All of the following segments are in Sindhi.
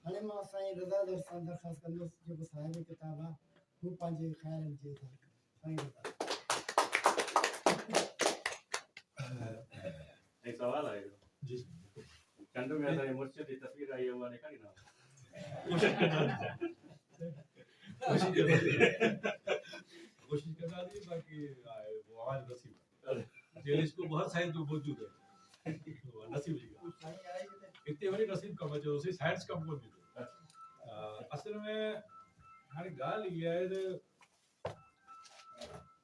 هاڻي مان سائين رضا در سان درخواست ڪندس جيڪو صاحب ڪتاب آ هو پنهنجي خيالن جي اظهار ڪري. سائين رضا. هڪ سوال آهي. جي. چنڊ ۾ اسان جي مرشد جي تصوير آئي آهي اها ڏيکاريندا. ڪوشش ڪنداسين. ڪوشش ڪنداسين. ڪوشش ڪنداسين باقي آهي اوهان جو نصيب آهي. ٽيليسڪوپ هر سائنس جو موجود آهي. نصيب جي ڳالهه. هتي وري نصيب ڪم اچي ٿو سائين سائنس ڪم ڪونه ٿيندو. اصل ۾ هاڻي ڳالهه اها آهي ته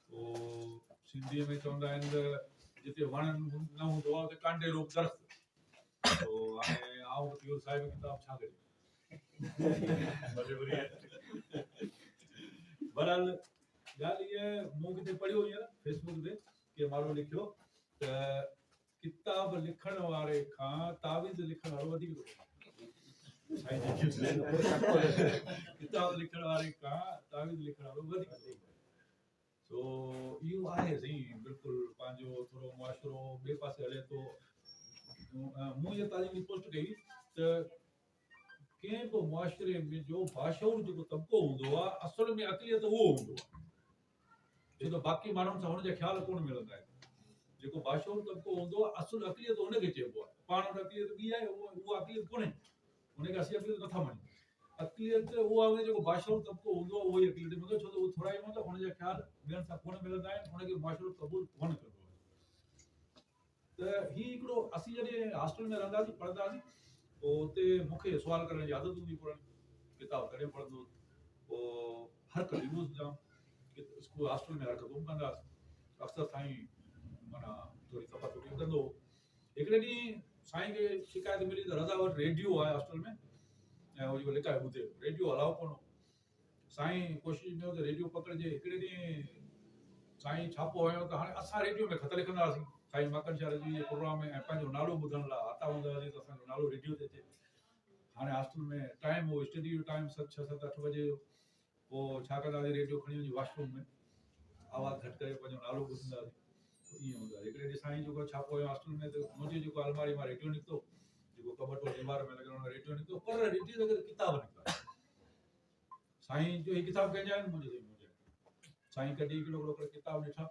پوء سنڌيء ۾ چوندا آهن ته جتي وڻ نه هوندو آهي اتي ڪانڊيرو درخت. پوء هاڻي آئون به ٿي ويس صاحب ڪتاب ڇا ڪجي. بهرحال ڳالهه اها آهي مون ڪٿي پڙهيو هينئر فيس بڪ تي ڪنهن ماڻهو لکيو ته ڪتاب لکڻ واري کان تعويذ لکڻ وارو وڌيڪ ٿو ڪمائي. ڪتاب لکڻ واري کان تعويذ لکڻ وارو وڌيڪ ٿو ڪمائي. سو اهو آهي سائين بلڪل پنهنجو ٿورو معاشرو ٻئي پاسي هلي ٿو. مون اها تعليم جي پوسٽ ڪئي ته ڪنهن به معاشري ۾ جو باشعور جيڪو طبقو هوندو آهي اصل ۾ اقليت اهو هوندو آهي. ڇو ته باقي ماڻهن سان هن جا خيال ڪونه ملندا آهن. جيڪو باشعور طبقو هوندو آهي اصل اقليت ان کي چئبو آهي. پاڻ وٽ اقليت ٻي آهي اها اقليت ڪونهي. ان کي اسين اقليت نٿا مڃون. اقليت اها هوندي جيڪو باشعور طبقو هوندو آهي اهو ئي اقليت ۾ هوندو آهي ڇو ته اهو ٿورائي ۾ هوندو آهي ان جا خيال ٻين سان ڪونه ملندا آهن ان کي معاشرو قبول ڪونه ڪندو آهي. ته هي هڪڙو اسين جڏهن هاسٽل ۾ رهندا هئاسين پڙهندا هئاسين پوء اتي مون کي سوال ڪرڻ جي عادت هوندي پراڻي ڪتاب تڏهن پڙهندو هوس پوء حرڪت ايندو هوس جام اسڪول هاسٽل ۾ حرڪتون به ڪندا هئاسين اڪثر سائين معنيٰ ٿوري صفا سٺي ڪندو هو هڪڙي ڏينهن سائين کي شڪايت ملي ته رضا وٽ ريڊيو آهي هاسٽل ۾ ۽ هو جيڪو لڪائي ٻڌي ريڊيو هلاؤ ڪونه هو سائين ڪوشش ۾ هو ته ريڊيو پڪڙجي. هڪڙي ڏينهن سائين ڇاپو هنيو ته هاڻي اسان ريڊيو ۾ خط لکندا هئاسين سائين ماڪن شاهه رضوي جي پروگرام ۾ ۽ پنهنجو نالو ٻڌڻ لاء آتا هوندا هئاسين ته اسان جو نالو ريڊيو تي اچي. هاڻي هاسٽل ۾ ٽائيم هو اسٽڊي جو ٽائيم ست ڇهه ست اٺ بجي جو پوء ڇا ڪندا هئاسين ريڊيو کڻي وڃي واش روم ۾ آواز گهٽ ڪري پنهنجو نالو ٻڌندا هئاسين پوء ائين هوندو هو. هڪڙي ڏينهن سائين جيڪو ڇاپو هنيو هاسٽل ۾ ته منهنجي جيڪو الماري مان ريڊيو نڪتو جيڪو ڪٻٽ هو ديوار ۾ لڳل ان ۾ ريڊيو نڪتو پر ريڊيو تي گڏ ڪتاب نڪتا. سائين جو هي ڪتاب ڪنهن جا آهن؟ منهنجو سائين منهنجا آهن. سائين ڪڍي هڪڙو هڪڙو ڪري ڪتاب ڏٺا.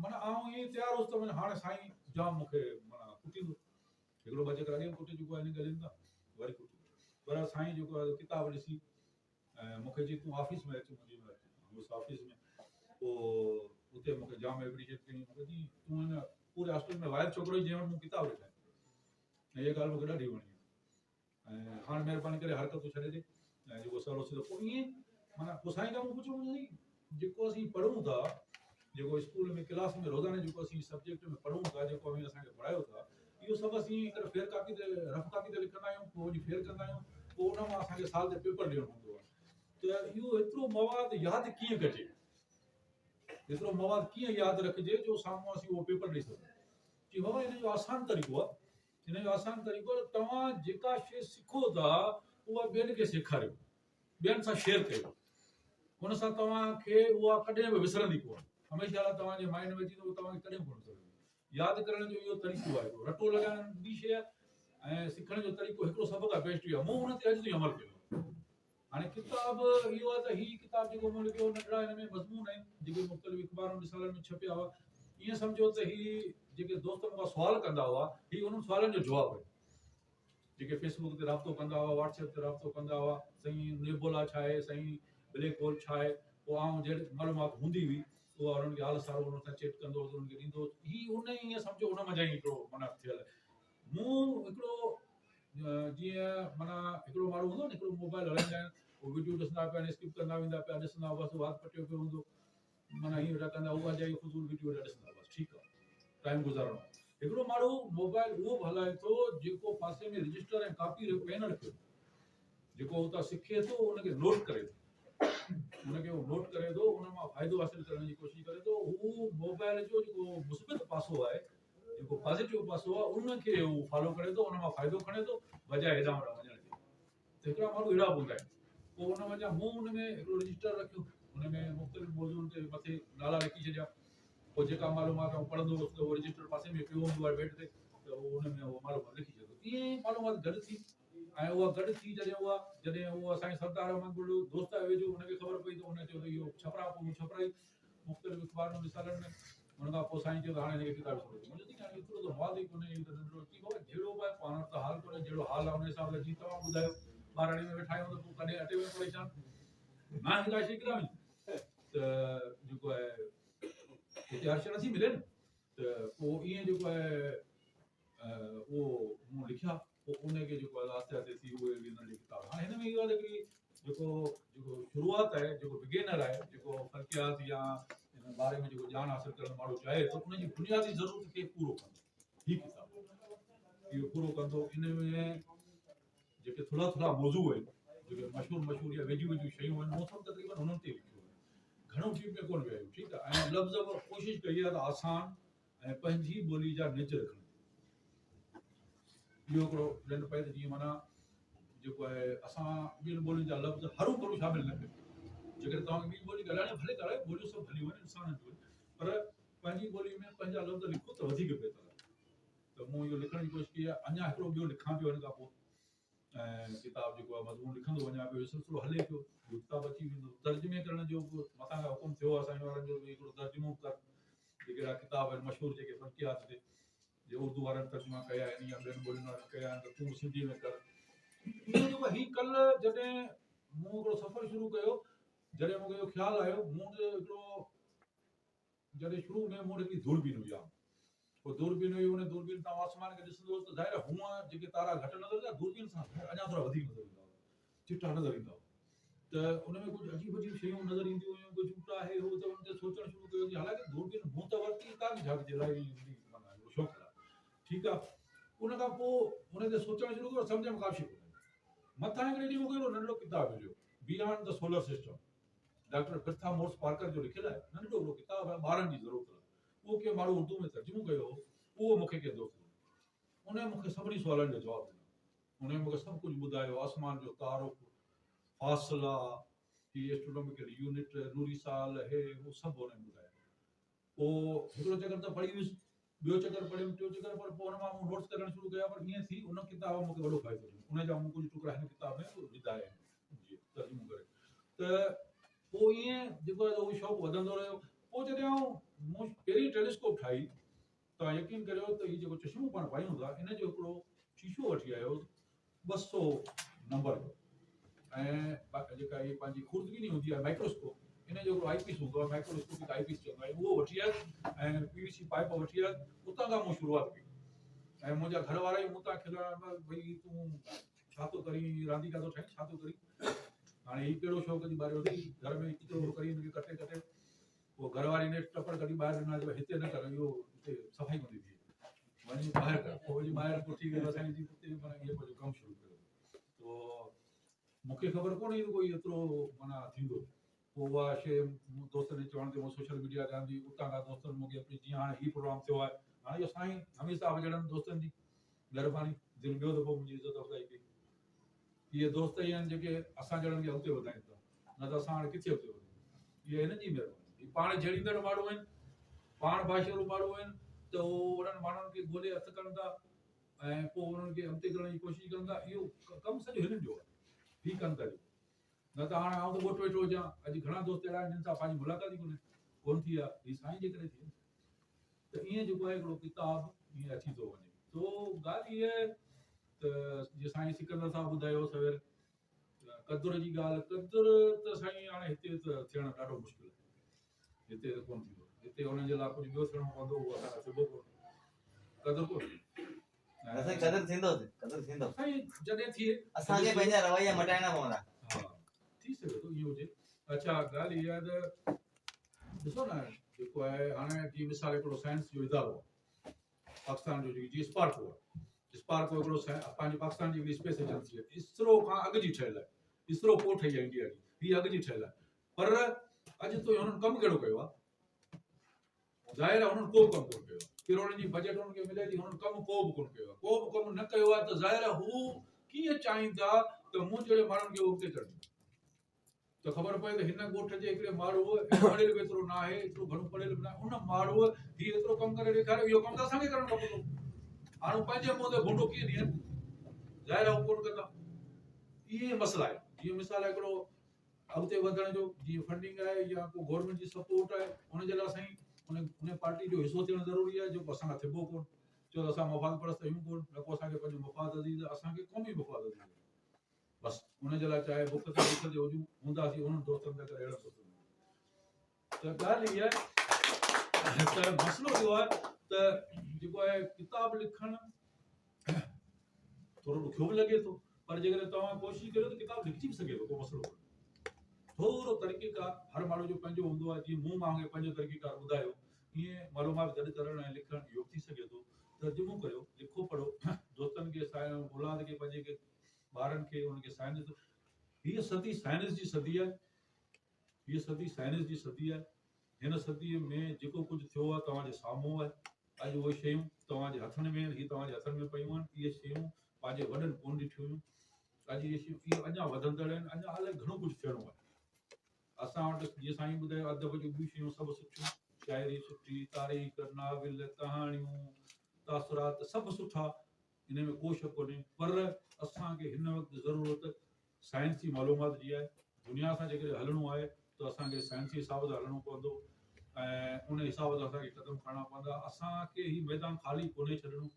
معنيٰ آئون ائين تيار هوس ته معنيٰ هاڻي سائين جام مون کي معنيٰ ڪٽيندو. هڪڙو ٻه چڪر اڳي به ڪٽي چڪو آهي هن ڳالهين تان وري ڪٽيندو. پر سائين جيڪو آهي ڪتاب ڏسي ۽ مون کي چئي تون آفيس ۾ اچ منهنجي ۾ اچ. هوس آفيس ۾ پوء اتي مون کي جام ايپريشيٽ ڪيائين. مون کي چئي تون هن پوري هاسٽل ۾ واحد ڇوڪرو آهين جنهن وٽ مون ڪتاب ڏٺا آهن. ۽ اها ڳالهه مون کي ڏاڍي وڻي. ۽ هاڻ مهرباني ڪري حرڪتون ڇڏي ڏي ۽ جيڪو سولو سڌو پوء ائين معنيٰ پوء سائين کان مون پڇيو سائين جيڪو اسين پڙهون ٿا جيڪو اسڪول ۾ ڪلاس ۾ روزاني جيڪو اسين سبجيڪٽ ۾ پڙهون ٿا جيڪو اوهين اسان کي پڙهايو ٿا اهو سڀ اسين هڪ فيئر ڪاپي تي رف ڪاپي تي لکندا آهيون پوء وڃي فيئر ڪندا آهيون پوء ان مان اسان کي سال تي پيپر ڏيڻو هوندو آهي ته اهو ايترو مواد ياد ڪيئن ڪجي ايترو مواد ڪيئن ياد رکجي جو سامهون اسين اهو پيپر ڏئي سگهون چي بابا ان جو آسان طريقو آهي ان جو آسان طريقو ته توهان جيڪا شيء سکو ٿا اها ٻين کي سيکاريو، ٻين سان شيئر ڪيو. ان سان توهان کي اها ڪڏهن به وسرندي ڪونه. هميشه لاء توهان جي مائنڊ ۾ اچي ته اها توهان کي ڪڏهن به ڪونه وسرندي. ياد ڪرڻ جو اهو طريقو آهي. هڪڙو رٽو لڳائڻ ٻي شيء آهي ۽ سکڻ جو طريقو هڪڙو سڀ کان بيسٽ اهو آهي. مون ان تي اڄ تائين عمل ڪيو آهي. هاڻي ڪتاب اهو آهي ته هي ڪتاب جيڪو مون لکيو ننڍڙا هن ۾ مضمون آهن جيڪي مختلف اخبارن رسالن ۾ ڇپيا هئا ائين سمجهو ته هي جيڪي دوست مون کان سوال ڪندا هئا هي انهن سوالن جو جواب آهي جيڪي فيس بڪ تي رابطو ڪندا هئا واٽس ايپ تي رابطو ڪندا هئا سائين نيبولا ڇا آهي سائين بليڪ هول ڇا آهي پوء آئون جهڙي معلومات هوندي هئي اها انهن کي حال سارو انهن سان چيٽ ڪندو هوس انهن کي ڏيندو هوس هي ان ائين سمجهو ان منجهان ئي هڪڙو معنيٰ ٿيل مون هڪڙو جيئن معنيٰ هڪڙو ماڻهو هوندو آهي نه هڪڙو موبائل هلائيندا آهن پوء وڊيو ڏسندا پيا آهن اسڪپ ڪندا ويندا پيا ڏسندا بس وات پٽيو پيو هوندو معنيٰ هيئن ويٺا ڪندا اها جائي فضول وڊيو ويٺا ڏسندا بس ٺيڪ آهي ٽائيم گذارڻو هڪڙو ماڻهو موبائل اهو به هلائي ٿو جيڪو پاسي ۾ رجسٽر ۽ ڪاپي پين رکيو جيڪو اتان سکي ٿو ان کي نوٽ ڪري ٿو ان کي هو نوٽ ڪري ٿو ان مان فائدو حاصل ڪرڻ جي ڪوشش ڪري ٿو هو موبائل جو جيڪو مثبت پاسو آهي جيڪو پازيٽو پاسو آهي ان کي هو فالو ڪري ٿو ان مان فائدو کڻي ٿو بجاء هيڏانهن هوڏانهن وڃڻ جي ته هڪڙا ماڻهو اهڙا به هوندا آهن پوء ان منجهان مون ان ۾ هڪڙو رجسٽر رکيو ان ۾ مختلف موضوعن تي مٿي نالا لکي ڇڏيا پوء جيڪا معلومات آئون پڙهندو هوس ته اهو رجسٽر پاسي ۾ پيو هوندو آهي بيڊ تي ته اهو ان ۾ اهو معلومات لکي ڇڏيو ائين معلومات گڏ ٿي ۽ اها گڏ ٿي جڏهن اها جڏهن اهو اسان جي سردار احمد ٻرڙو دوست آهي ويجهو ان کي خبر پئي ته ان چيو ته اهو ڇپراء پوء مون ڇپرائي مختلف اخبارن رسالن ۾ ان کان پوء سائين چيو ته هاڻي هن کي ڪتاب ڇپرائي مون چيو ته هاڻي ايترو ته مواد ئي ڪونهي هي ته ننڍڙو چي بابا جهڙو به آهي پاڻ وٽ ته حال ڪونهي جهڙو حال آهي ان حساب سان جيئن توهان ٻڌايو ٻهراڙي ۾ ويٺا آهيون ته پوء ڪڏهن اٽي ۾ پريشان ناهي ڪا شيء ڪراوي ته جيڪو آهي هتي هر شيء نٿي ملي نه ته پوء ائين جيڪو آهي اهو مون لکيا پوء ان کي جيڪو آهي آهستي آهستي ٿي اهي به ننڍي ڪتاب هاڻي هن ۾ اهو آهي ته هڪڙي جيڪو جيڪو شروعات آهي جيڪو بگينر آهي جيڪو فلڪيات يا ان باري ۾ جيڪو ڄاڻ حاصل ڪرڻ ماڻهو چاهي ٿو ان جي بنيادي ضرورت کي پورو ڪندو هي ڪتاب اهو پورو ڪندو ان ۾ جيڪي ٿلها ٿلها موضوع آهن جيڪي مشهور مشهور يا ويجهيون ويجهيون شيون آهن مون سڀ تقريبن انهن تي لکيو آهي گهڻو ڊيپ ۾ ڪونه ويا آهيون ٺيڪ آهي ۽ لفظ به ڪوشش ڪئي آهي ته آسان ۽ پنهنجي ٻولي جا نج رکڻ اهو هڪڙو ڏنڊ پئي ته جيئن معنيٰ جيڪو آهي اسان ٻين ٻولين جا لفظ هرو ڀرو شامل نه ڪريون جيڪڏهن توهان کي ٻي ٻولي ڳالهائڻي ڀلي ڳالهايو ٻوليون سڀ ڀليون آهن انسانن جون پر پنهنجي ٻولي ۾ پنهنجا لفظ لکو ته وڌيڪ بهتر آهي ته مون اهو لکڻ جي ڪوشش ڪئي آهي اڃا هڪڙو ٻيو لکان پيو ان کان پوء ۽ ڪتاب جيڪو آهي مضمون لکندو وڃان پيو سلسلو هلي پيو ٻيو ڪتاب اچي ويندو ترجمي ڪرڻ جو به مٿان کان حڪم ٿيو آهي سائين وارن جو به هڪڙو ترجمو ڪر جيڪي اهڙا ڪتاب آهن مشهور جيڪي فلڪيات تي جي اردو وارن ترجما ڪيا آهن يا ٻين ٻولين وارن ڪيا آهن ته تون سنڌي ۾ ڪر اهو جيڪو هي ڪل جڏهن مون هڪڙو سفر شروع ڪيو جڏهن مون کي اهو خيال آيو مون هڪڙو جڏهن شروع ۾ مون وٽ هڪڙي دوربين هئي عام پوء دوربين هئي ان دوربين تان آسمان کي ڏسندو هوس ته ظاهر آهي هونء جيڪي تارا گهٽ نظر ايندا دوربين سان اڃا ٿورا وڌيڪ نظر ايندا هئا چٽا نظر ايندا هئا ته ان ۾ ڪجهه عجيب عجيب شيون نظر اينديون هيون ڪجهه چوٽا آهي هو ته ان تي سوچڻ شروع ڪيو حالانڪه دوربين مون ته ورتي تاڪ جھاڪ جي لاء معنيٰ شوق لاء ٺيڪ آهي ان کان پوء ان تي سوچڻ شروع ڪيو سمجھ ۾ ڪا شيء ڪونه مٿان هڪڙي ڏينهن مون کي هڪڙو ننڍڙو ڪتاب مليو beyond the solar system doctor Bertha Morse Parker جو لکيل آهي ننڍڙو هڪڙو ڪتاب آهي ٻارن جي ضرورت لاء اهو ڪنهن ماڻهو اردو ۾ ترجمو ڪيو هو اهو مون کي ڪنهن دوست ڏنو ان مون کي سڀني سوالن جا جواب ڏنا ان مون کي سڀ ڪجهه ٻڌايو آسمان جو تعارف فاصلا هي ايسٽروناميڪل يونٽ نوري سال هي هو سڀ ان ٻڌايو پوء هڪڙو چڪر ته پڙهي ويس ٻيو چڪر پڙهيم ٽيو چڪر پر پوء ان مان مون نوٽس ڪڍڻ شروع ڪيا پر ائين ٿي ان ڪتاب مون کي وڏو فائدو ڏنو ان جا مون ڪجهه ٽڪرا هن ڪتاب ۾ وڌا آهن جي ترجمو ڪري ته پوء ائين جيڪو آهي اهو شوق وڌندو رهيو پوء جڏهن آئون مون پهرين ٽيليسڪوپ ٺاهي توهان يقين ڪريو ته هي جيڪو چشمو پاڻ پايون ٿا ان جو هڪڙو شيشو وٺي آيو هوس 200 نمبر جو ۽ جيڪا هي پنهنجي خوردبيني هوندي آهي مائڪروسڪوپ ان جو هڪڙو آئي پيس هوندو آهي مائڪروسڪوپڪ آئي پيس چوندا آهيون اهو وٺي آيس ۽ پي وي سي پائپ وٺي آيس اتان کان مون شروعات ڪئي ۽ منهنجا گهر وارا ئي مون تان کلڻ لڳا ڀئي تون ڇا ٿو ڪرين رانديڪا ٿو ٺاهين ڇا ٿو ڪرين هاڻي هي ڪهڙو شوق جي ٻاريو اٿئي گهر ۾ ڪچرو ٿو ڪرين هن کي ڪٽي ڪٽي پوء گهر واري نيٺ ٽپڙ ڪڍي ٻاهر ڏنا جو هتي نه ڪر اهو هتي صفائي ڪونه ٿي ٿئي وڃي ٻاهر ڪر پوء وري ٻاهر ڪوٺي ويو اسان جي اتي معنيٰ اهو پنهنجو ڪم شروع ڪيو تو مون کي خبر ڪونه هئي ته ڪوئي ايترو معنيٰ ٿيندو پوء اها شيء مون دوستن جي چوڻ تي مون سوشل ميڊيا تي آندي اتان کان دوستن مون کي جيئن هاڻي هي پروگرام ٿيو آهي هاڻي اهو سائين حميد صاحب جهڙن دوستن جي مهرباني جن ٻيو دفعو منهنجي عزت افزائي ڪئي اهي دوست ئي آهن جيڪي اسان جهڙن کي اڳتي وڌائين ٿا نه ته اسان هاڻي ڪٿي اڳتي وڌون اهي هنن جي مهرباني هي پاڻ جهيڙيندڙ ماڻهو آهن پاڻ باشعور ماڻهو آهن ته هو انهن ماڻهن کي ڳولي هٿ ڪن ٿا ۽ پوء انهن کي اڳتي ڪرڻ جي ڪوشش ڪن ٿا اهو ڪم سڄو هنن جو آهي هي ڪن ٿا جيڪو نه ته هاڻي آئون ته ڳوٺ ويٺو هجان اڄ گهڻا دوست اهڙا آهن جن سان پنهنجي ملاقات ئي ڪونهي ڪونه ٿي آهي هي سائين جي ڪري ٿي ته ائين جيڪو آهي هڪڙو ڪتاب ائين اچي ٿو وڃي تو ڳالهه هيء آهي ته جيئن سائين سڪندر صاحب ٻڌايو سوير قدر جي ڳالهه قدر ته سائين هاڻي هتي ته ٿيڻ ڏاڍو مشڪل آهي هتي ته ڪونه ٿيندو هتي انهن جي لاء ڪجهه ٻيو ٿيڻو پوندو اهو اسان کان ٿيبو ڪونه قدر ڪونه سائين قدر ٿيندو قدر ٿيندو سائين جڏهن ٿئي اسان کي پنهنجا رويا مٽائڻا پوندا ها ٿي سگهي ٿو ائين هجي اڇا ڳالهه اها آهي ته ڏسو نه جيڪو آهي هاڻي جي مثال هڪڙو سائنس جو ادارو آهي پاڪستان جو جيڪي جي اسپارڪو آهي اسپارڪو هڪڙو پنهنجي پاڪستان جي هڪڙي اسپيس ايجنسي آهي اسرو کان اڳ جي ٺهيل آهي اسرو پوء ٺهي آهي انڊيا جي هي اڳ جي ٺهيل آهي پر اڄ تائين هنن ڪم ڪهڙو ڪيو آهي ظاهر آهي هنن ڪو به ڪم ڪونه ڪيو آهي ڪروڙن جي بجيٽ هنن کي ملي ٿي هنن ڪم ڪو به ڪونه ڪيو آهي ڪو به ڪم نه ڪيو آهي ته ظاهر آهي هو ڪيئن چاهيندا ته مون جهڙي ماڻهن کي اڳتي ڪرڻ ته خبر پئي ته هن ڳوٺ جي هڪڙي ماڻهوء هي پڙهيل به ايترو ناهي، ايترو گهڻو پڙهيل به ناهي، ان ماڻهوء هي ايترو ڪم ڪري ڏيکاريو، اهو ڪم ته اسان کي ڪرڻ کپندو. هاڻ هو پنهنجي منهن تي ڀونڊو ڪيئن ڏين؟ ظاهر آهي هو ڪونه ڪندا. اهي مسئلا آهن. جيئن مثال آهي هڪڙو اڳتي وڌڻ جو جيئن فنڊنگ آهي يا ڪو گورنمينٽ جي سپورٽ آهي ان جي لاء سائين ان ان پارٽي جو حصو ٿيڻ ضروري آهي جيڪو اسان کان ٿيبو ڪون ڇو ته اسان مفاد پرست آهيون ڪون نه ڪو اسان کي پنهنجو مفاد عزيز آهي اسان کي قومي مفاد عزيز آهي بس ان جي لاء چاهي بک تي بک تي هجون هونداسين انهن دوستن تي اهڙن دوستن ته ڳالهه هي آهي ته مسئلو اهو آهي ته جيڪو آهي ڪتاب لکڻ ٿورو ڏکيو به لڳي ٿو پر جيڪڏهن توهان ڪوشش ڪريو ته ڪتاب لکجي به سگهي ٿو ڪو مسئلو ڪونهي ٿورو طريقيڪار هر ماڻهو جو پنهنجو هوندو آهي جيئن مون ماڻهو کي پنهنجو طريقيڪار ٻڌايو ائين معلومات گڏ ڪرڻ ۽ لکڻ اهو به ٿي سگهي ٿو ترجمو ڪريو لکو پڙهو دوستن کي اولاد کي پنهنجي کي ٻارن کي انهن کي سائنس هيء صدي سائنس جي صدي آهي هيء صدي سائنس جي صدي آهي. هن صديء ۾ جيڪو ڪجهه ٿيو آهي، توهان جي سامهون آهي. اڄ اهي شيون توهان جي هٿن ۾ آهن. هي توهان جي هٿن ۾ پيون آهن. اهي شيون پنهنجي وڏن ڪونه ڏٺيون هيون. اڄ اهي شيون اهي اڃا وڌندڙ آهن. اڃا الائي گهڻو ڪجهه ٿيڻو آهي. اسان وٽ جيئن سائين ٻڌايو ادب جون ٻيون شيون سڀ سٺيون، شاعري سٺي، تاريخ، ناول، ڪهاڻيون، تاثرات سڀ سٺا، انهي ۾ ڪو شڪ ڪونهي پر اسان کي هن وقت ضرورت سائنسي معلومات جي آهي دنيا سان جيڪڏهن هلڻو آهي ته اسان کي سائنسي حساب سان هلڻو پوندو ۽ ان حساب سان اسان کي قدم کڻڻا پوندا اسان کي هي ميدان خالي ڪونهي ڇڏڻو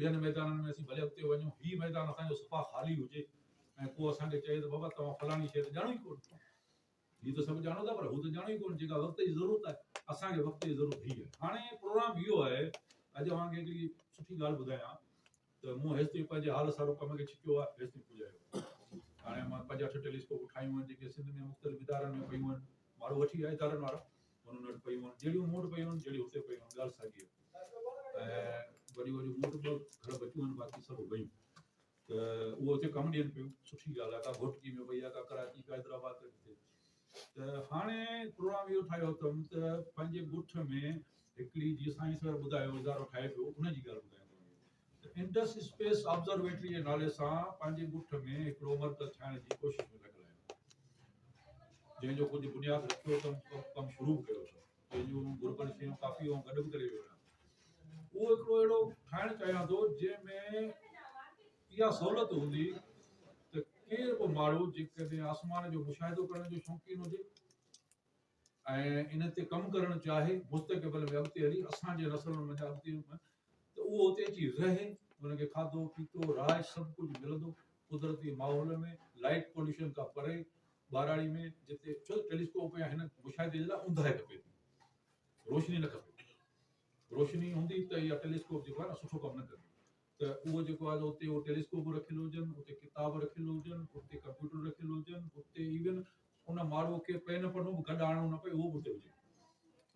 ٻين ميدانن ۾ اسين ڀلي اڳتي وڃون هي ميدان اسان جو صفا خالي هجي ۽ ڪو اسان کي چئي ته بابا توهان فلاڻي شيء ته ڄاڻو ئي ڪونه هي ته سڀ ڄاڻو ٿا پر هو ته ڄاڻو ئي ڪونه جيڪا وقت جي ضرورت آهي اسان کي وقت جي ضرورت هي آهي هاڻي پروگرام اهو آهي اڄ اوهان کي هڪڙي سٺي ڳالهه ٻڌايان ته مون هيستائين پنهنجي حال سارو ڪم کي ڇڪيو آهي هيستائين پڄايو هاڻي مان پنج اٺ ٽيليسڪوپ ٺاهيون آهن جيڪي سنڌ ۾ مختلف ادارن ۾ پيون آهن ماڻهو وٺي ويا ادارن وارا انهن وٽ پيون آهن جهڙيون مون وٽ پيون آهن جهڙيون هتي پيون آهن ڳالهه ساڳي آهي ۽ وڏيون وڏيون مون وٽ ٻه گهر بچيون آهن باقي سڀ ويون ته اهو اتي ڪم ڏين پيون سٺي ڳالهه آهي ڪا گهوٽڪي ۾ پئي آهي ڪا ڪراچي ڪا حيدرآباد ڪا ڪٿي ته هاڻي پروگرام اهو ٺاهيو اٿم ته پنهنجي ڳوٺ ۾ هڪڙي جيئن سائين سر ٻڌايو ادارو ٺاهي پيو ان جي ڳالهه ٻڌايان ٿو ته انڊس اسپيس آبزرويٽري جي نالي سان پنهنجي ڳوٺ ۾ هڪڙو مرڪز ٺاهڻ جي ڪوشش ۾ لڳل آهيان جنهن جو ڪجهه بنياد رکيو اٿم ڪم شروع به ڪيو اٿم جنهن جون گهربل شيون ڪافي آئون گڏ به ڪري ويو آهيان اهو هڪڙو اهڙو ٺاهڻ چاهيان ٿو جنهن ۾ اها سهولت هوندي ته ڪير به ماڻهو جيڪڏهن آسمان جو مشاهدو ڪرڻ جو شوقين هجي ۽ ان تي ڪم ڪرڻ چاهي مستقبل ۾ اڳتي هلي اسان جي نسلن منجهان اڳتي ته اهو اتي اچي رهي ان کي کاڌو پيتو رهائش سڀ ڪجهه ملندو قدرتي ماحول ۾ لائٽ پوليوشن کان پري ٻهراڙي ۾ جتي ڇو ته ٽيليسڪوپ يا هن مشاهدي جي لاء اونداهي کپي ٿي روشني نه کپي روشني هوندي ته اها ٽيليسڪوپ جيڪو آهي نه سٺو ڪم نه ڪندي ته اهو جيڪو آهي اتي اهو ٽيليسڪوپ رکيل هجن اتي ڪتاب رکيل هجن اتي ڪمپيوٽر رکيل هجن اتي ايون ان ماڻهو کي پين پنو به گڏ آڻڻو نه پئي اهو به اتي هجي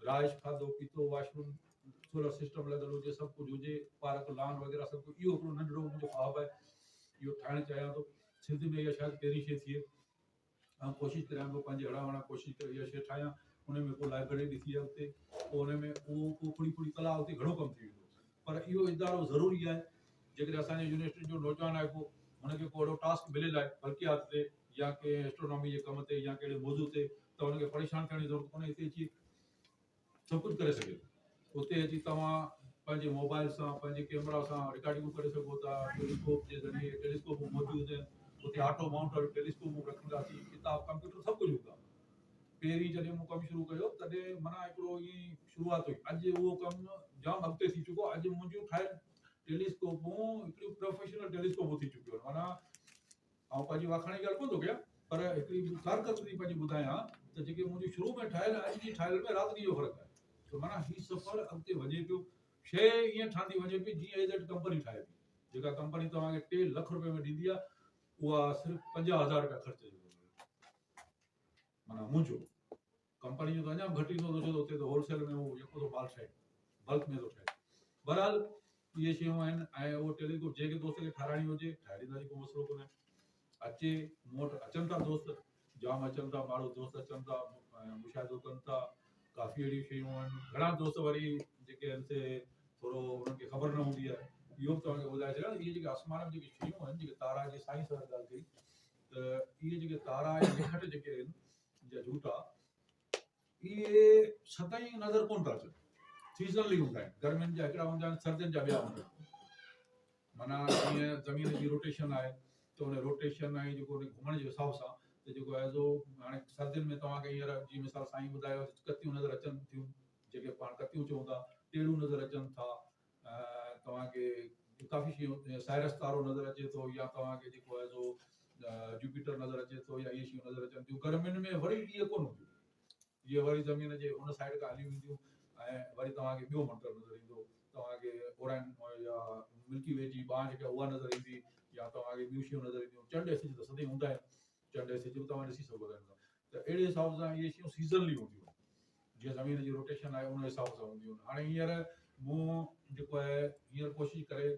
رهائش کاڌو پيتو واش روم سولر سسٽم لڳل هجي سڀ ڪجهه هجي پارڪ لان وغيره سڀ ڪجهه اهو هڪڙو ننڍڙو منهنجو خواب آهي اهو ٺاهڻ چاهيان ٿو سنڌ ۾ اها شايد پهرين شيء ٿئي. آئون ڪوشش ڪريان ٿو پنهنجي هڙان وڙان ڪوشش ڪري اها شيء ٺاهيان. ان ۾ ڪو لائبريري ڏسي آهي اتي پوء ان ۾ اهو ڪو ڦڙي ڦڙي تلاء اتي گهڻو ڪم ٿي ويندو. پر اهو ادارو ضروري آهي. جيڪڏهن اسان جي يونيورسٽين جو نوجوان آهي ڪو هن کي ڪو اهڙو ٽاسڪ مليل آهي فلڪيات تي يا ڪنهن ايسٽرونامي جي ڪم تي يا ڪهڙي موضوع تي ته هن کي پريشان ٿيڻ جي ضرورت ڪونهي هتي اچي سڀ ڪجهه ڪري سگهي ٿو اتي اچي توهان پنهنجي موبائل سان پنهنجي ڪيمرا سان رڪارڊنگون ڪري سگهو ٿا ٽيليسڪوپ جي ذريعي ٽيليسڪوپون موجود آهن اتي آٽو مائونٽ واريون ٽيليسڪوپون رکنداسين ڪتاب ڪمپيوٽر سڀ ڪجهه هوندا پهرين جڏهن مون ڪم شروع ڪيو تڏهن معنيٰ هڪڙو ائين شروعات هئي اڄ اهو ڪم جام اڳتي ٿي چڪو اڄ منهنجون ٺاهيل ٽيليسڪوپون هڪڙيون پروفيشنل ٽيليسڪوپون ٿي چڪيون آهن معنيٰ آئون پنهنجي واکاڻ جي ڳالهه ڪونه ٿو ڪيان پر هڪڙي ڪارڪردگي پنهنجي ٻڌايان ته جيڪي منهنجي شروع ۾ ٺاهيل ۽ اڄ جي ٺاهيل ۾ رات ڏينهن جو فرق آهي ته معنيٰ هي سفر اڳتي وڃي پيو شيء ائين ٺهندي وڃي پئي جيئن ايجنٽ ڪمپني ٺاهي پئي جيڪا ڪمپني توهان کي 3 لک روپيه ۾ ڏيندي آهي اها صرف 50000 روپيا خرچ جو معنيٰ منهنجو ڪمپني جو ته اڃا به گهٽ ايندو ڇو ته اتي ته هول سيل ۾ هو يڪو ٿو مال ٺهي بلڪ ۾ ٿو ٺهي بهرحال اهي شيون آهن ۽ اهو ٽيليسڪوپ جنهن کي دوست کي ٺاراڻي هجي ٺاهي ڏينداسين ڪو مسئلو ڪونهي اچي مون وٽ اچن ٿا دوست جام اچن ٿا ماڻهو دوست اچن ٿا مشاهدو ڪن ٿا ڪافي اهڙيون شيون آهن گهڻا دوست وري جيڪي آهن سي ٿورو انهن کي خبر نه هوندي آهي اهو به توهان کي ٻڌائي ڇڏيان اهي جيڪي آسمان ۾ جيڪي شيون آهن جيڪي تارا جي سائنس سان ڳالهه ڪئي ته اهي جيڪي تارا ۽ نکٽ جيڪي آهن جا جهوٽا اهي سدائين نظر ڪونه ٿا اچن سيزنلي هوندا آهن گرمين جا هڪڙا هوندا آهن سردين جا ٻيا هوندا آهن معنيٰ جيئن زمين جي روٽيشن آهي ته ته ان روٽيشن ۽ جيڪو ان گهمڻ جي حساب سان ته جيڪو آهي سو هاڻي سردين ۾ توهان کي هينئر جيئن مثال سائين ٻڌايو ڪتيون نظر اچن ٿيون جيڪي پاڻ ڪتيون چئون ٿا ٽيڙون نظر اچن ٿا توهان کي ڪافي شيون سائرس تارو نظر اچي ٿو يا توهان کي جيڪو آهي سو جوپيٽر نظر اچي ٿو يا اهي شيون نظر اچن ٿيون گرمين ۾ وري اهي ڪونه هونديون اهي وري زمين جي ان سائيڊ کان هليون وينديون ۽ وري توهان کي ٻيو منظر نظر ايندو توهان کي اورائن يا ملڪي وي جي ٻانهن جيڪا اها نظر ايندي يا توهان کي ٻيون شيون نظر اينديون چنڊ ۽ سج ته سدائين هوندا آهن چنڊ ۽ سج به توهان ڏسي سگهو ٿا ته اهڙي حساب سان اهي شيون سيزنلي هونديون آهن جيئن زمين جي روٽيشن آهي ان حساب سان هونديون آهن هاڻي هينئر مون جيڪو آهي هينئر ڪوشش ڪري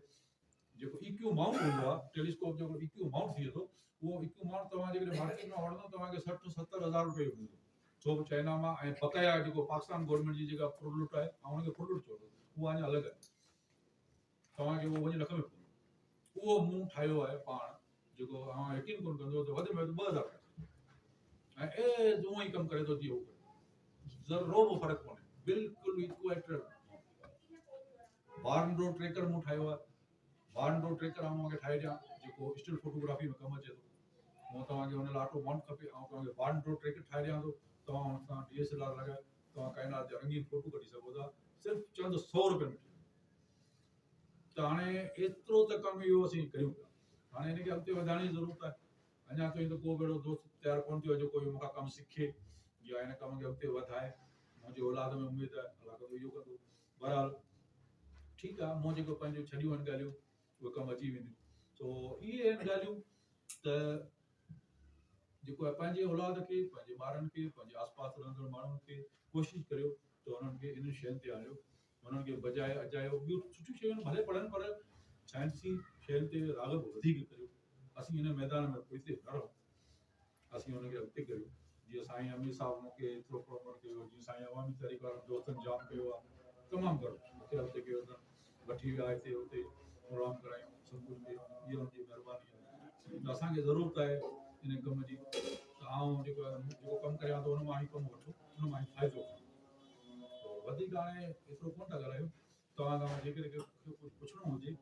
جيڪو اي ڪيو مائونٽ هوندو آهي ٽيليسڪوپ جيڪو اي ڪيو مائونٽ ٿئي ٿو اهو اي ڪيو مائونٽ توهان جيڪڏهن مارڪيٽ مان وٺندو توهان کي 60 70 هزار روپيه جو ملندو سو به چائنا مان ۽ بقايا جيڪو پاڪستان گورنمينٽ جي جيڪا ڦرلٽ آهي آئون ان کي ڦرلٽ چوندس اها اڃا الڳ آهي توهان کي اهو وڃي لک ۾ پوندو اهو مون ٺاهيو آهي پاڻ جيڪو اوهان يقين ڪونه ڪندو ته وڌ ۾ وڌ 2000 روپيا ۽ ايز اونئن ئي ڪم ڪري ٿو جيئن هو ڪري ذرو به فرق ڪونهي بلڪل ايڪوئيٽر بارن روڊ ٽريڪر مون ٺاهيو آهي بارن روڊ ٽريڪر آئون اوهان کي ٺاهي ڏيان جيڪو اسٽل فوٽوگرافي ۾ ڪم اچي ٿو مون توهان کي ان لاء آٽو مائونٽ کپي آئون توهان کي بارن روڊ ٽريڪر ٺاهي ڏيان ٿو توهان ان سان ڊي ايس ايل آر لڳائي توهان ڪائنات جا رنگين فوٽو ڪڍي سگهو ٿا صرف چند سو روپين ۾ ته هاڻي ايترو ته ڪم اهو اسين ڪريون پيا هاڻي هن کي اڳتي وڌائڻ جي ضرورت آهي اڃا تائين ته ڪو به اهڙو دوست تيار ڪونه ٿيو آهي جيڪو اهو مون کان ڪم سکي يا هن ڪم کي اڳتي وڌائي. منهنجي اولاد ۾ اميد آهي الله ڪندو اهو ڪندو. بهرحال ٺيڪ آهي مون جيڪو پنهنجون ڇڏيون آهن ڳالهيون اهي ڪم اچي وينديون. سو اهي آهن ڳالهيون ته جيڪو آهي پنهنجي اولاد کي پنهنجي ٻارن کي پنهنجي آس پاس رهندڙ ماڻهن کي ڪوشش ڪريو ته انهن کي انهن شين تي آڻيو انهن کي بجاء اجايو ٻيون سٺيون شيون آهن ڀلي پڙهن پر سائنسي شين تي راغب وڌيڪ ڪريو اسين ان ميدان ۾ پوئتي نه رهون اسين ان کي اڳتي ڪريون جيئن سائين امير صاحب مون کي ايترو پروموٽ ڪيو جيئن سائين عوامي تحريڪ وارن دوستن جام ڪيو آهي تمام گهڻو مون کي اڳتي ڪيو اٿن وٺي ويا هتي هتي پروگرام ڪرايون سڀ ڪجهه ڪيو اها ان جي مهرباني آهي ته اسان کي ضرورت آهي ان ڪم جي ته آئون جيڪو جيڪو ڪم ڪريان ٿو ان مان ئي ڪم وٺو ان مان ئي فائدو کڻو وڌيڪ هاڻي ايترو ڪونه ٿا ڳالهايون توهان کان جيڪڏهن ڪنهن کي ڪجهه پڇڻو هجي